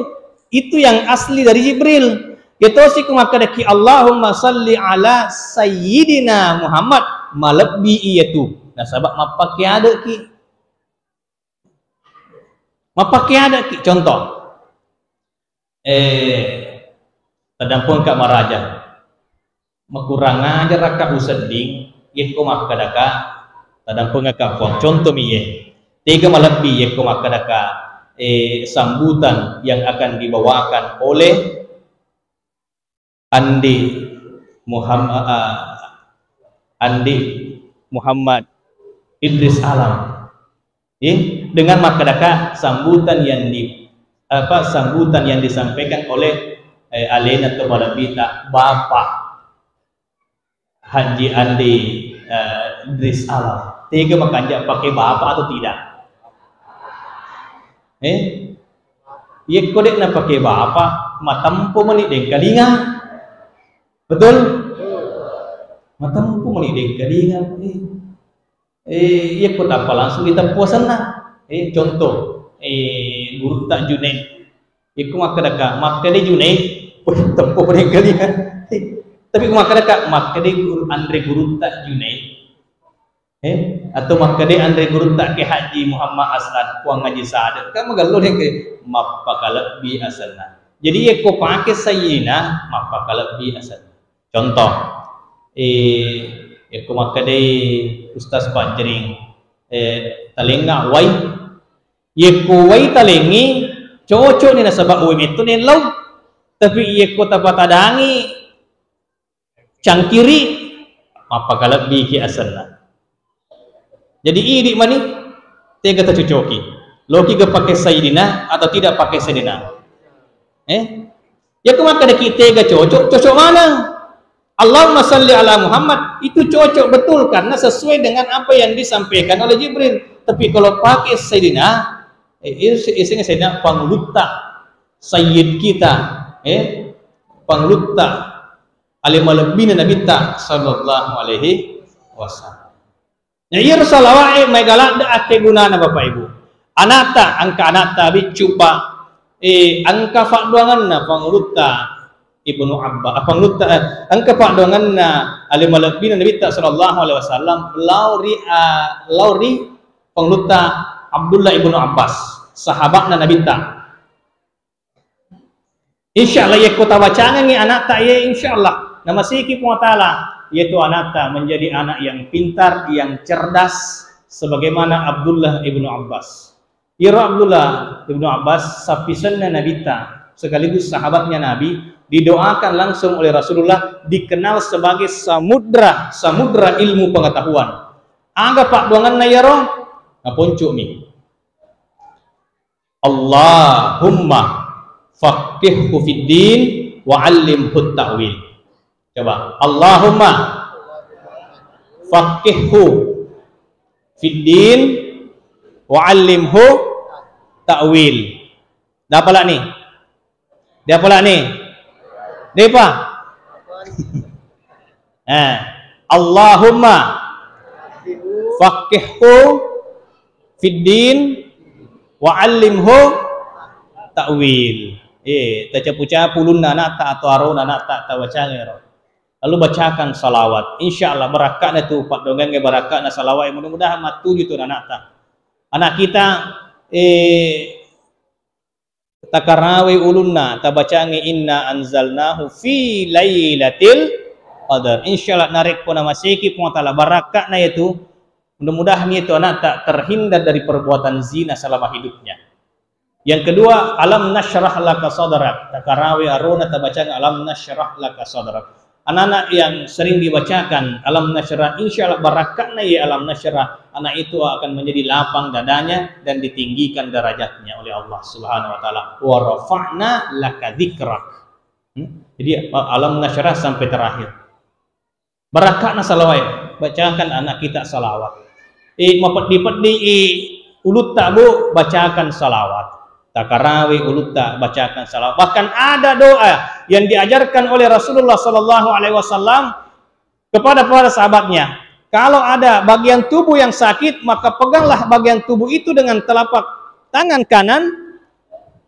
itu yang asli dari Jibril. Yetosi ku makkedaki Allahumma salli ala Sayyidina Muhammad, malebbi iyetu nasaba mappake ade'ki. Mappake ade'ki, contoh. Eh, tadampengka maraja. Makurang ajarakka usedding, yekko makkedaka, tadampengka Puang. Contoh mi ye. Tega malebbi yekko makkedaka, eh, sambutan yang akan dibawakan oleh Andi Muhammad, ah, Andi Muhammad Idris Alam. Eh, dengan makkedaka sambutan yang di, apa, sambutan yang disampaikan oleh, eh, alena to malebbita Bapak Haji Andi, eh, Idris Alam. Tega makanja pakai Bapak atau tidak? Eh? Yekko de' napake Bapak, matempo mani dengkalinga. Betul? Matempo mani dengkalinga. Eh. Eh, yekko tappa langsung diteppu asenna. Eh, contoh, eh, gurutta Junaid. Yekko makkedaka, makkeda Junaid, weh, teppu dengkalinga. Eh, tapi ko makkedaka, makkeda guru, anre gurutta Junaid. Eh, atau makkeda anre gurutta Kiai Haji Muhammad Aslan, Puang Haji Sade, kan magello dengke, mappakalebbi asenna. Jadi yekko pake Sayyidina, mappakalebbi asenna. Contoh, eh, yekko makkedai Ustaz Fajri, eh, talengnga wai. Yekko wai talengngi, cocok ni nasaba wai metto nellau. Tapi yekko tapatadangi cangkiri, mappakalebbiki asenna. Jadi idi mani tega tacocoki. Loki ga pakai Sayyidina atau tidak pakai Sayyidina? Eh? Yekko makkedaki tega cocok, cocok maneng. Allahumma salli ala Muhammad, itu cocok betul karena sesuai dengan apa yang disampaikan oleh Jibril. Tapi kalau pakai Sayyidina, eh, is-, isinya Sayyidina pangulutta, Sayyid kita, eh, pangulutta, ale malebbina Nabitta sallallahu alaihi wasallam. Na iyaro salawa'e maega ladde akkegunana, Bapak Ibu. Anata, engka anata biccu, Pak. Eh, engka paddoangenna pangulutta Ibnu Abba-, ah, pangulutta, eh, engka paddoangenna ale malebbina Nabitta sallallahu alaihi wasallam lao ri, ah, lao ri pangulutta Abdullah ibnu Abbas, sahabatna Nabitta. Insya Allah, yekko tabacangengngi anakta iye, insya Allah namasiki Puang Ta'ala, yaitu anakta menjadi anak yang pintar, yang cerdas, sebagaimana Abdullah ibnu Abbas. Iyaro Abdullah ibnu Abbas, sapisenna Nabitta, sekaligus sahabatnya Nabi, didoakan langsung oleh Rasulullah, dikenal sebagai samudra, samudra ilmu pengetahuan. Aga paddoangenna iyaro? Naponco'mi. Allahumma faqqihhu fid din wa 'allimhu ta'wil. Coba, Allahumma faqqihhu fid din wa 'allimhu ta'wil. Dapalani? Diapalani? Depa? Eh, Allahumma faqqihhu fid din wa 'allimhu ta'wil. Eh, tacapu-capu ulunna ana'ta atau arona ana'ta, tabacangngi ro. Lalu bacakan salawat. Insya Allah barakka'na tu, paddoangeng barakka'na salawat. Mudah-mudahan mattuju tu ana'ta. Anak kita, eh, takarawe ulunna, tabacangngi inna anzalnahu fi lailatil qadar. Insya Allah narekko namaseki Puang Ta'ala, barakka'na itu, mudah-mudahan itu ana'ta terhindar dari perbuatan zina selama hidupnya. Yang kedua, alam nasyrah laka sadrak. Takarawe arona tabacang alam nasyrah laka sadrak. Anak-anak yang sering dibacakan alam nasyrah, insya Allah barakka'na ya alam nasyrah, anak itu akan menjadi lapang dadanya dan ditinggikan derajatnya oleh Allah Subhanahu wa Ta'ala. Wa rafa'na laka dzikrak. Hmm? Jadi, alam nasyrah sampai terakhir. Barakka'na salawat, bacakan anak kita salawat. Eh, mapeddi-peddi i ulutta, Bu, bacakan salawat. Takarawe ulutta, bacakan salawat. Bahkan ada doa yang diajarkan oleh Rasulullah sallallahu alaihi wasallam kepada para sahabatnya. Kalau ada bagian tubuh yang sakit, maka peganglah bagian tubuh itu dengan telapak tangan kanan,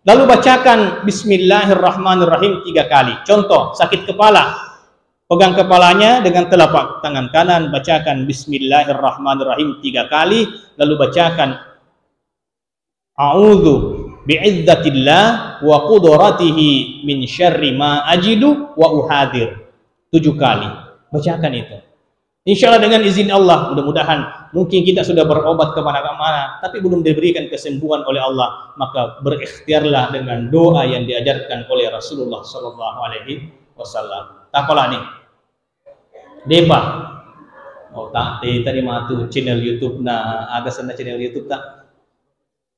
lalu bacakan Bismillahirrahmanirrahim tiga kali. Contoh, sakit kepala. Pegang kepalanya dengan telapak tangan kanan, bacakan Bismillahirrahmanirrahim tiga kali, lalu bacakan A'udzu bi'izzatillah wa qudratihi min syarri ma ajidu wa uhadir. Tujuh kali. Bacakan itu. Insya Allah dengan izin Allah, mudah-mudahan mungkin kita sudah berobat kemana-mana, tapi belum diberikan kesembuhan oleh Allah, maka berikhtiarlah dengan doa yang diajarkan oleh Rasulullah sallallahu alaihi wasallam. Tapalani. Depa. Oh, ta, te tadi matu channel YouTube na, aga senna channel YouTube ta?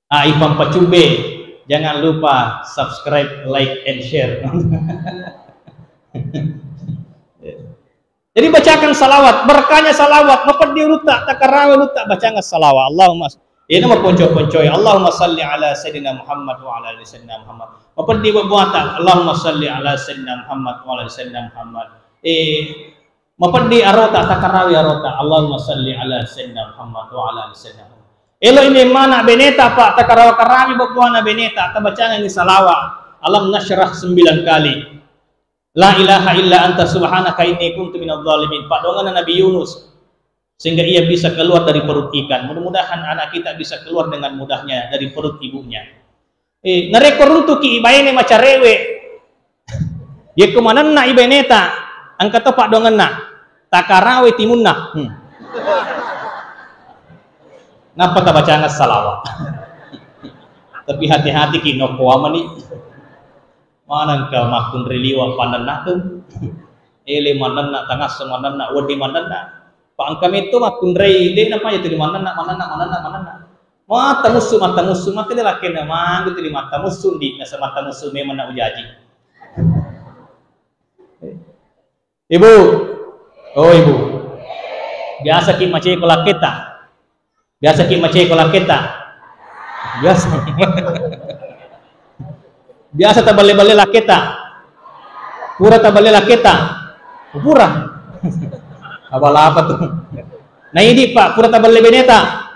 Ah, Ipan Pacubbe. Jangan lupa subscribe, like, and share. Jadi bacakan salawat, berkahnya salawat, mapeddi ulutta, takarawe ulutta, bacakan salawat. Allahumma s-, ini mau ponco-poncoi. Allahumma salli ala Sayyidina Muhammad wa ala ali Sayyidina Muhammad. Mapeddi buata, Allahumma salli ala Sayyidina Muhammad wa ala ali Sayyidina Muhammad. Eh, mapeddi arota, takarawi arota. Allahumma salli ala Sayyidina Muhammad wa ala ali Sayyidina Muhammad. Elo ini mana beneta, Pak, takarawa-karawi buana beneta, tabacangan salawat. Alam nasyrah sembilan kali. La ilaha illa anta subhanaka inni kuntu minadh dhalimin. Paddoanganna Nabi Yunus sehingga ia bisa keluar dari perut ikan. Mudah-mudahan anak kita bisa keluar dengan mudahnya dari perut ibunya. Eh, narekko runtuki ibaene macarewe, yekko manenna ibaeneta, engka to paddoanganna, takarawe timunna. Hmm. Nappa tabacanga salawat. Tapi hati-hati ki nokko amani. Manengka makkunrai liwa pannennakeng. Ele manenna, tangasso manenna, wedding manenna. Pa engka metto makkunrai, de' napaja tuli manenna, manenna, manenna, manenna. Mattamussu, mattamussu, makkeda lakkenna, mangga tuli mattamussu, ndi, nasa mattamussu memang na ujaji. Ibu, oh ibu, biasa ki maceko lakketa. Biasa ki maceko lakketa. Biasa. Biasa taballe-balle lakketa. Pura taballe lakketa. Pura. Abal apa tu? Nah, ini, Pak, pura taballe beneta.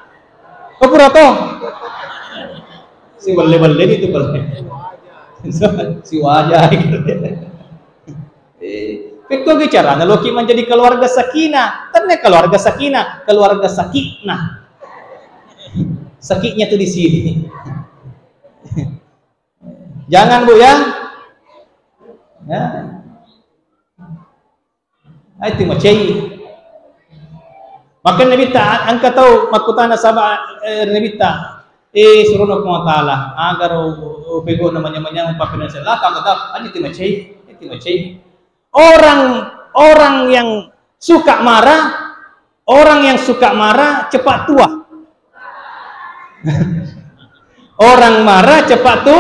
Oh, pura to. Si balle-balle itu balle. Si wajah. Eh, pekko gi carana loki menjadi keluarga sakinah. Tenne keluarga sakinah, keluarga sakitna. Sakitnya tuh di sini. Jangan, Bu, ya. Ya. Ai timacai. Maka Nabitta, engka tau makkutana saba, eh, Nabitta, eh, suruhna Puang Ta'ala, agaro upegona manyamanyang papinasa, la, tak, tak, aja timacai, aja timacai. Orang, orang yang suka marah, orang yang suka marah cepat tua. Orang marah cepat tu,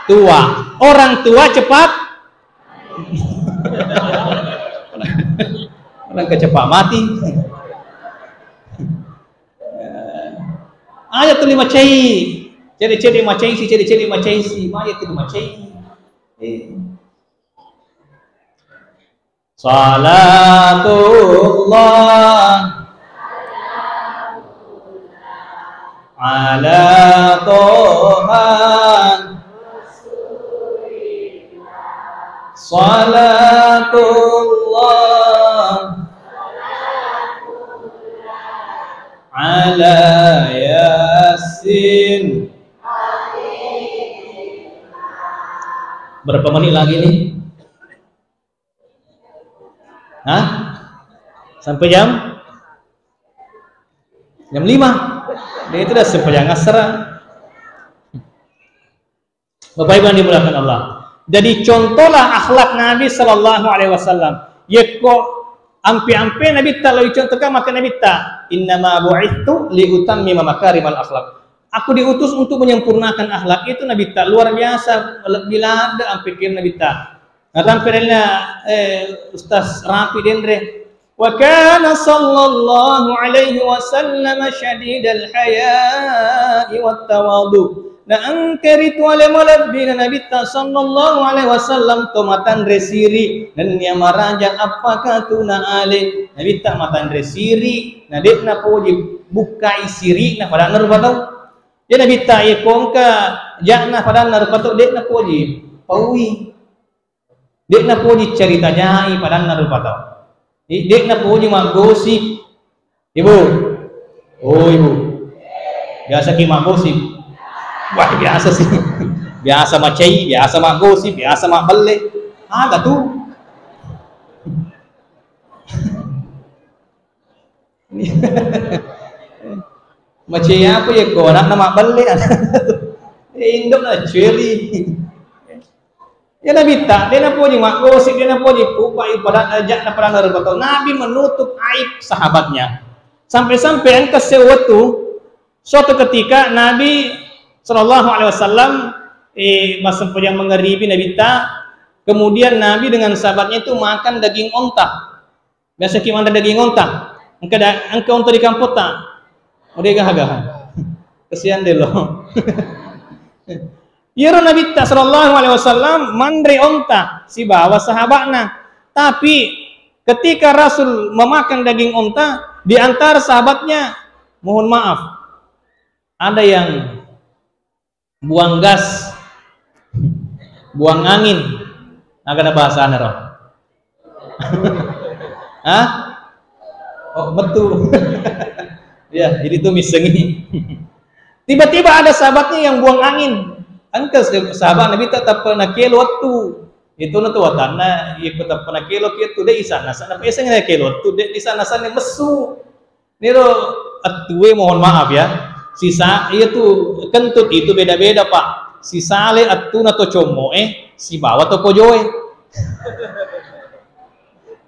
tua. Orang tua cepat, orang kecepat mati. Aja tuli macai. Cede-cede macai si, cede-cede macai si, maya tuli macai. Eh. Salatullah ala Toha. Salatullah ala Yasin. Berapa menit lagi nih? Hah? Sampai jam? Jam lima. Dan itu udah sembahyang asar. Bapak Ibu yang dimuliakan Allah. Jadi contohlah akhlak Nabi sallallahu alaihi wasallam. Yekko ampe-ampe Nabitta lo icontohkan maka Nabitta, "Innama bu'ithu liutammima makarimal akhlak." Aku diutus untuk menyempurnakan akhlak itu Nabitta. Luar biasa, lebih lada ampe kira Nabitta. Narampe rilena, eh, Ustaz Rafi denre. Wa kana sallallahu alaihi wasallam syadidal haya'i wat tawadu. Na engka ritu ale malebbina Nabitta sallallahu alaihi wasallam to matanre siri, nennia maraja appakatuna ale. Nabitta matanre siri, na de'na poji bukkai siri na padanna rupa tau. Ya Nabitta ye kongka ja'na padanna rupa tau de'na poji paui. De'na poji carita jai padanna rupa tau. Eh, de'na poji maggosip. Ibu. Oh, Ibu. Biasa ki maggosip? Wah, biasa sih. Biasa macai, biasa maggosip, biasa mabbelle. Aga tu? Macai apa ya ko anakna mabbelle? Eh, indokna cueri. Ya Nabitta, de' napoji maggosip, de' napoji pupai pada ajak na pada rupa tau. Nabi menutup aib sahabatnya. Sampai-sampai engka sewaktu, suatu ketika Nabi sallallahu alaihi wasallam, eh, massempajang mangaribi Nabitta, kemudian Nabi dengan sahabatnya itu makan daging onta. Biasa ki manre daging onta. Engka da-, engka onta di kampotta. Oh, de' gaga. Kasihan de' lo. Iyaro Nabitta sallallahu alaihi wasallam manre onta sibawa sahaba'na. Tapi ketika Rasul memakan daging onta, di antara sahabatnya, mohon maaf, ada yang buang gas, buang angin. Aga na bahasana ro? Hah? Oh, metu. Ya, jadi tu missengi. Tiba-tiba ada sahabatnya yang buang angin. Engka sahabat Nabitta tappa nakelo wettu. Itu na tu watanna, iya ko tappa nakelo ki tu, de' isana-sana, apa iseng nakelo wettu, de' isana-sana messu. Niro ettue, mohon maaf ya, sisa-, iya tu kentut itu beda-beda, Pak. Sisale ettuna to commo'e sibawa to kojoe.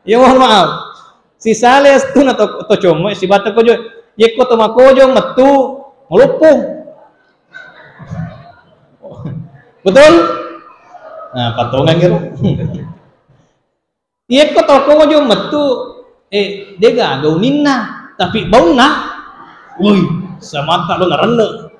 Ya, mohon maaf. Sisale ettuna to, to commo'e sibawa to kojoe. Yekko to makojo mettu, maloppo. Betul? Nah, patongan gitu. Iyekko toko mojo mettu, eh, de' gaga uninna, tapi baunna, woi, samatta lo narenne.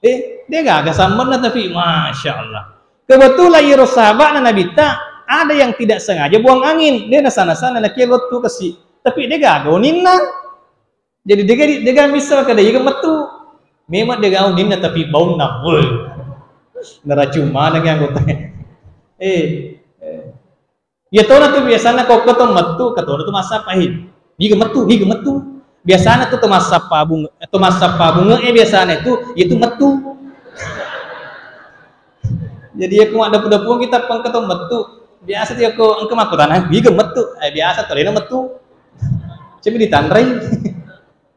Eh, de' gaga sammenna, tapi Masya Allah. Kebetulan iyaro sahaba'na Nabitta, ada yang tidak sengaja buang angin, de' nasana-sana nakelo wettu kasi, tapi de' gaga uninna. Jadi, de' ga, de' ga misseng kada iga mettu. Memang de' ga uninna, tapi baunna, woi. Naracung maneng anggota. Eh, eh. Iya tona tu biasana kokko to mettu, katona tu massappa, eh. Niga mettu, niga mettu. Biasana tu to massappa bunge, to massappa bunge, eh, biasana itu, itu mettu. Jadi, iya ko maddepu-depu kita pengke to mettu. Biasa tu iya ko engka makkutana, niga mettu. Eh, biasa to, lena mettu. Cumi ditanrai.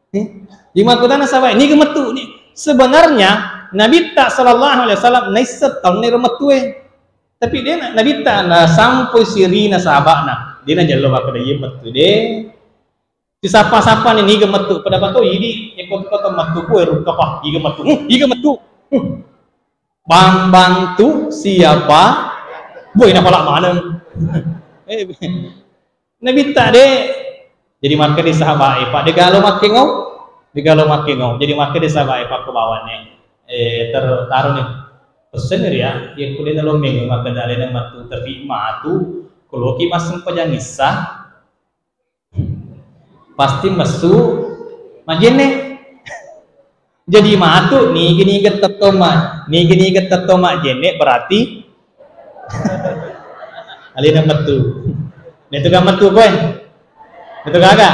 Eh, di makkutana sahabat, niga mettu ni. Sebenarnya Nabitta sallallahu alaihi wasallam naisseng taunna ero mettue. Tapi de' na-, Nabitta nasampoi sirina sahaba'na. De' najello makkeda iye mettu de'. Sisappa-sappa ni niga mettu. Pada pato idi, eko to mettu ku, eh, rukka pa, iga mettu. Hmm, iga mettu. Hmm. Bambang tu siapa? Boy, napala maneng. Eh, Nabitta de'. Jadi makkeda sahaba'e, Pak, de' galo makkengau? De' galo makkengau. Jadi makkeda sahaba'e, Pak, ko bawanne, eh, ter-, taro ni. Pesen ri ya, iya ko de' nalomengngi makkeda alena matu, tapi matu, ko loki massempajang issa, pasti messu majenne. Jadi matu, nigi-nigi tetto ma-, nigi-nigi tetto majenne berarti Alena mettu. Netu ga mettu koe? Netu gaga?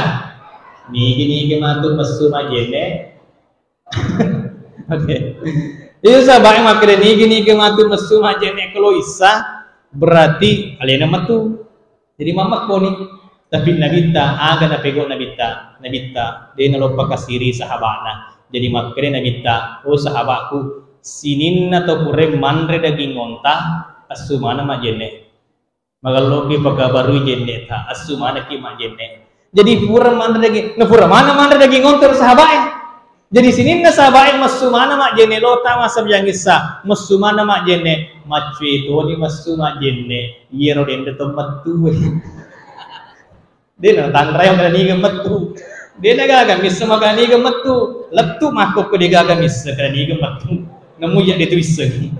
Nigi-nigi matu messu majenne. Oke. Itu sahabat yang makkeda nigi-nigi matu messu majenne kalau isa, berarti alena mettu. Jadi mammekko ni. Tapi Nabitta, aga napego Nabitta? Nabitta de naloppa kasiri sahabana. Jadi makkeda Nabitta, "Oh sahabatku, sininna to pura manre daging onta, assu mana majenne." Magelloki pakabarui jenneta, assu manaki majenne. Jadi pura manre daging, na pura mana manre daging onta ro sahabae. Jadi sininna sahabae messu mana majenne lo ta masa biangissa, messu mana majenne, maccue toni messu majenne, iyero dende to mettu. De na tanrayang kada niga mettu. De na gaga missa maka niga mettu. Lettu makkokko de gaga missa kada niga mettu. Nemu ya de tu isseng.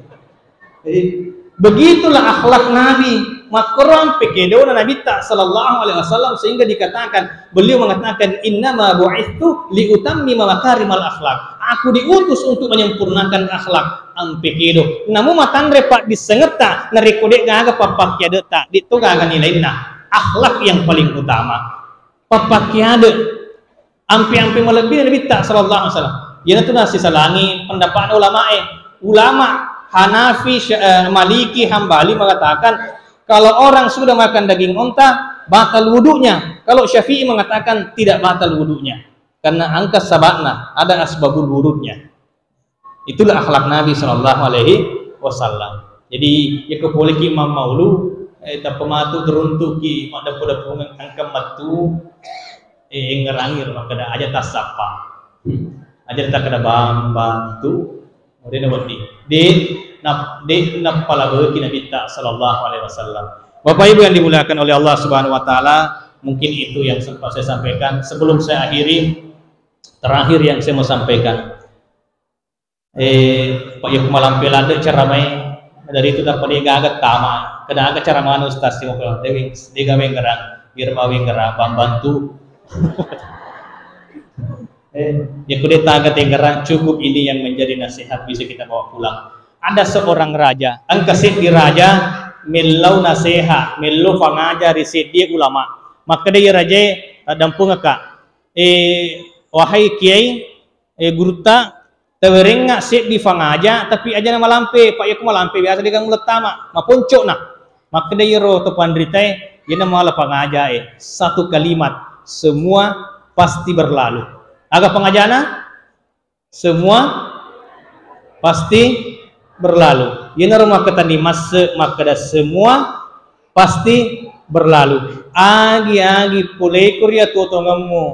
Jadi, begitulah akhlak Nabi. Makkoro ampe kedona Nabitta sallallahu alaihi wasallam sehingga dikatakan, beliau mengatakan, "Innama bu'itsu liutammima makarimal akhlak." Aku diutus untuk menyempurnakan akhlak. Ampe kedo. Namu matanre paddissengetta, narekko de gaga pappakkiadetta, de to gaga nilainna. Akhlak yang paling utama. Pappakkiade. Ampe-ampe malebbi Nabitta sallallahu alaihi wasallam. Iyanatu nasisalangi pendapatna ulamae. Ulama Hanafi, Sya-, eh, Maliki, Hambali mengatakan kalau orang sudah makan daging onta, batal wudunya. Kalau Syafi'i mengatakan tidak batal wudunya. Karena angka sababna, ada asbabul wurudnya. Itulah akhlak Nabi sallallahu alaihi wasallam. Jadi, yakko poleki mammaulu, eh, tappa matu teruntuki maddeppu-deppungeng engka mettu, eh, engngerangi ro makkeda aja tassappa. Aja takkeda bambantu, kemudian wedding. De, nap-, de nappalabeki Nabitta sallallahu alaihi wasallam. Bapak Ibu yang dimuliakan oleh Allah Subhanahu wa Ta'ala, mungkin itu yang sempat saya sampaikan. Sebelum saya akhiri, terakhir yang saya mau sampaikan. Eh, Pak, yakko malampe ladde ceramai, dari itu dapat de gaga tama. Kada aga ceramana Ustaz, simo ko, de weng-, de gaga wengngerang, biar ma wengngerang, bambantu. Eh, yakko de taga tengngerang, cukup ini yang menjadi nasihat bisa kita bawa pulang. Ada seorang raja, engka seddi raja, mellau naseha, mellau fangaja ri seddi ulama. Makkeda iya rajae, taddampungekka. Eh, wahai kiai, eh, gurutta, tawerengnga seddi fangaja, tapi aja na malampe, Pak, yakko malampe biasa de gaga mulettama, maponcokna. Makkeda iyaro to panritae, iyana mala fangajae, satu kalimat, semua pasti berlalu. Aga fangajana? Semua pasti berlalu. Iyanaro makkeda ni masse, makkeda semua pasti berlalu. Agi-agi puleko ri atuo-tuongemmu,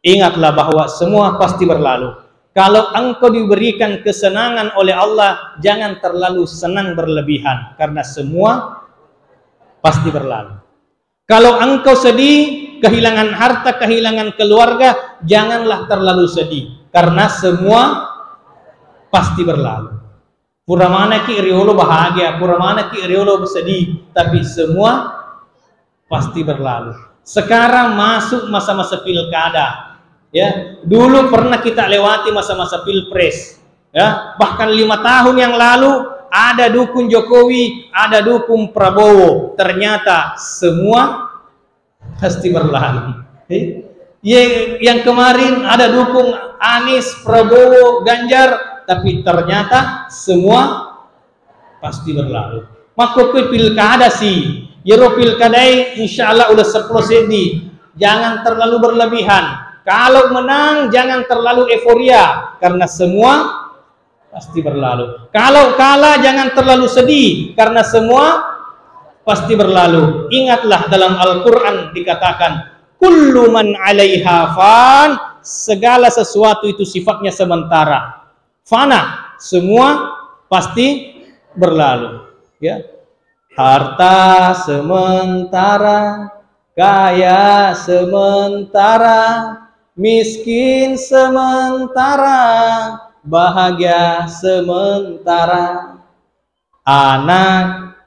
ingatlah bahwa semua pasti berlalu. Kalau engkau diberikan kesenangan oleh Allah, jangan terlalu senang berlebihan, karena semua pasti berlalu. Kalau engkau sedih, kehilangan harta, kehilangan keluarga, janganlah terlalu sedih, karena semua pasti berlalu. Pura manaki riolo bahagia, pura manaki riolo sedih, tapi semua pasti berlalu. Sekarang masuk masa-masa pilkada. Ya, dulu pernah kita lewati masa-masa pilpres. Ya, bahkan lima tahun yang lalu ada dukung Jokowi, ada dukung Prabowo. Ternyata semua pasti berlalu. Eh, ye, yang kemarin ada dukung Anies, Prabowo, Ganjar, tapi ternyata semua pasti berlalu. Makkokkoe pilkada si, yero pilkadae insya Allah udah sepuluh seddi. Jangan terlalu berlebihan. Kalau menang, jangan terlalu euforia, karena semua pasti berlalu. Kalau kalah, jangan terlalu sedih, karena semua pasti berlalu. Ingatlah, dalam Al-Quran dikatakan, "Kullu man 'alaiha fan," segala sesuatu itu sifatnya sementara, fana, semua pasti berlalu. Ya. Harta sementara, kaya sementara, miskin sementara, bahagia sementara. Anak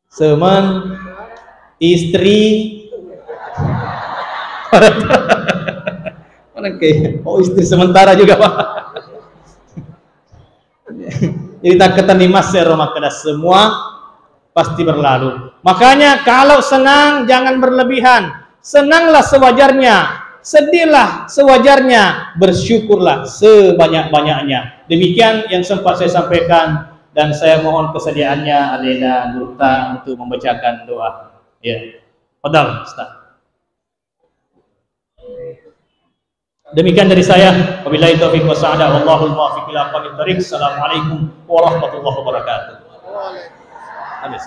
semen-, istri. Mana ke? Oh, istri sementara juga, Pak. Jadi, takketenni massero makkeda semua pasti berlalu. Makanya kalau senang jangan berlebihan, senanglah sewajarnya, sedihlah sewajarnya, bersyukurlah sebanyak-banyaknya. Demikian yang sempat saya sampaikan dan saya mohon kesediaannya Alena Nurta untuk membacakan doa. Ya. Fadal, Ustaz. Demikian dari saya. Wabillahi taufiq wa sa'adah. Wallahul muwaffiq ila aqwamit thariq. Assalamualaikum warahmatullahi wabarakatuh. Habis.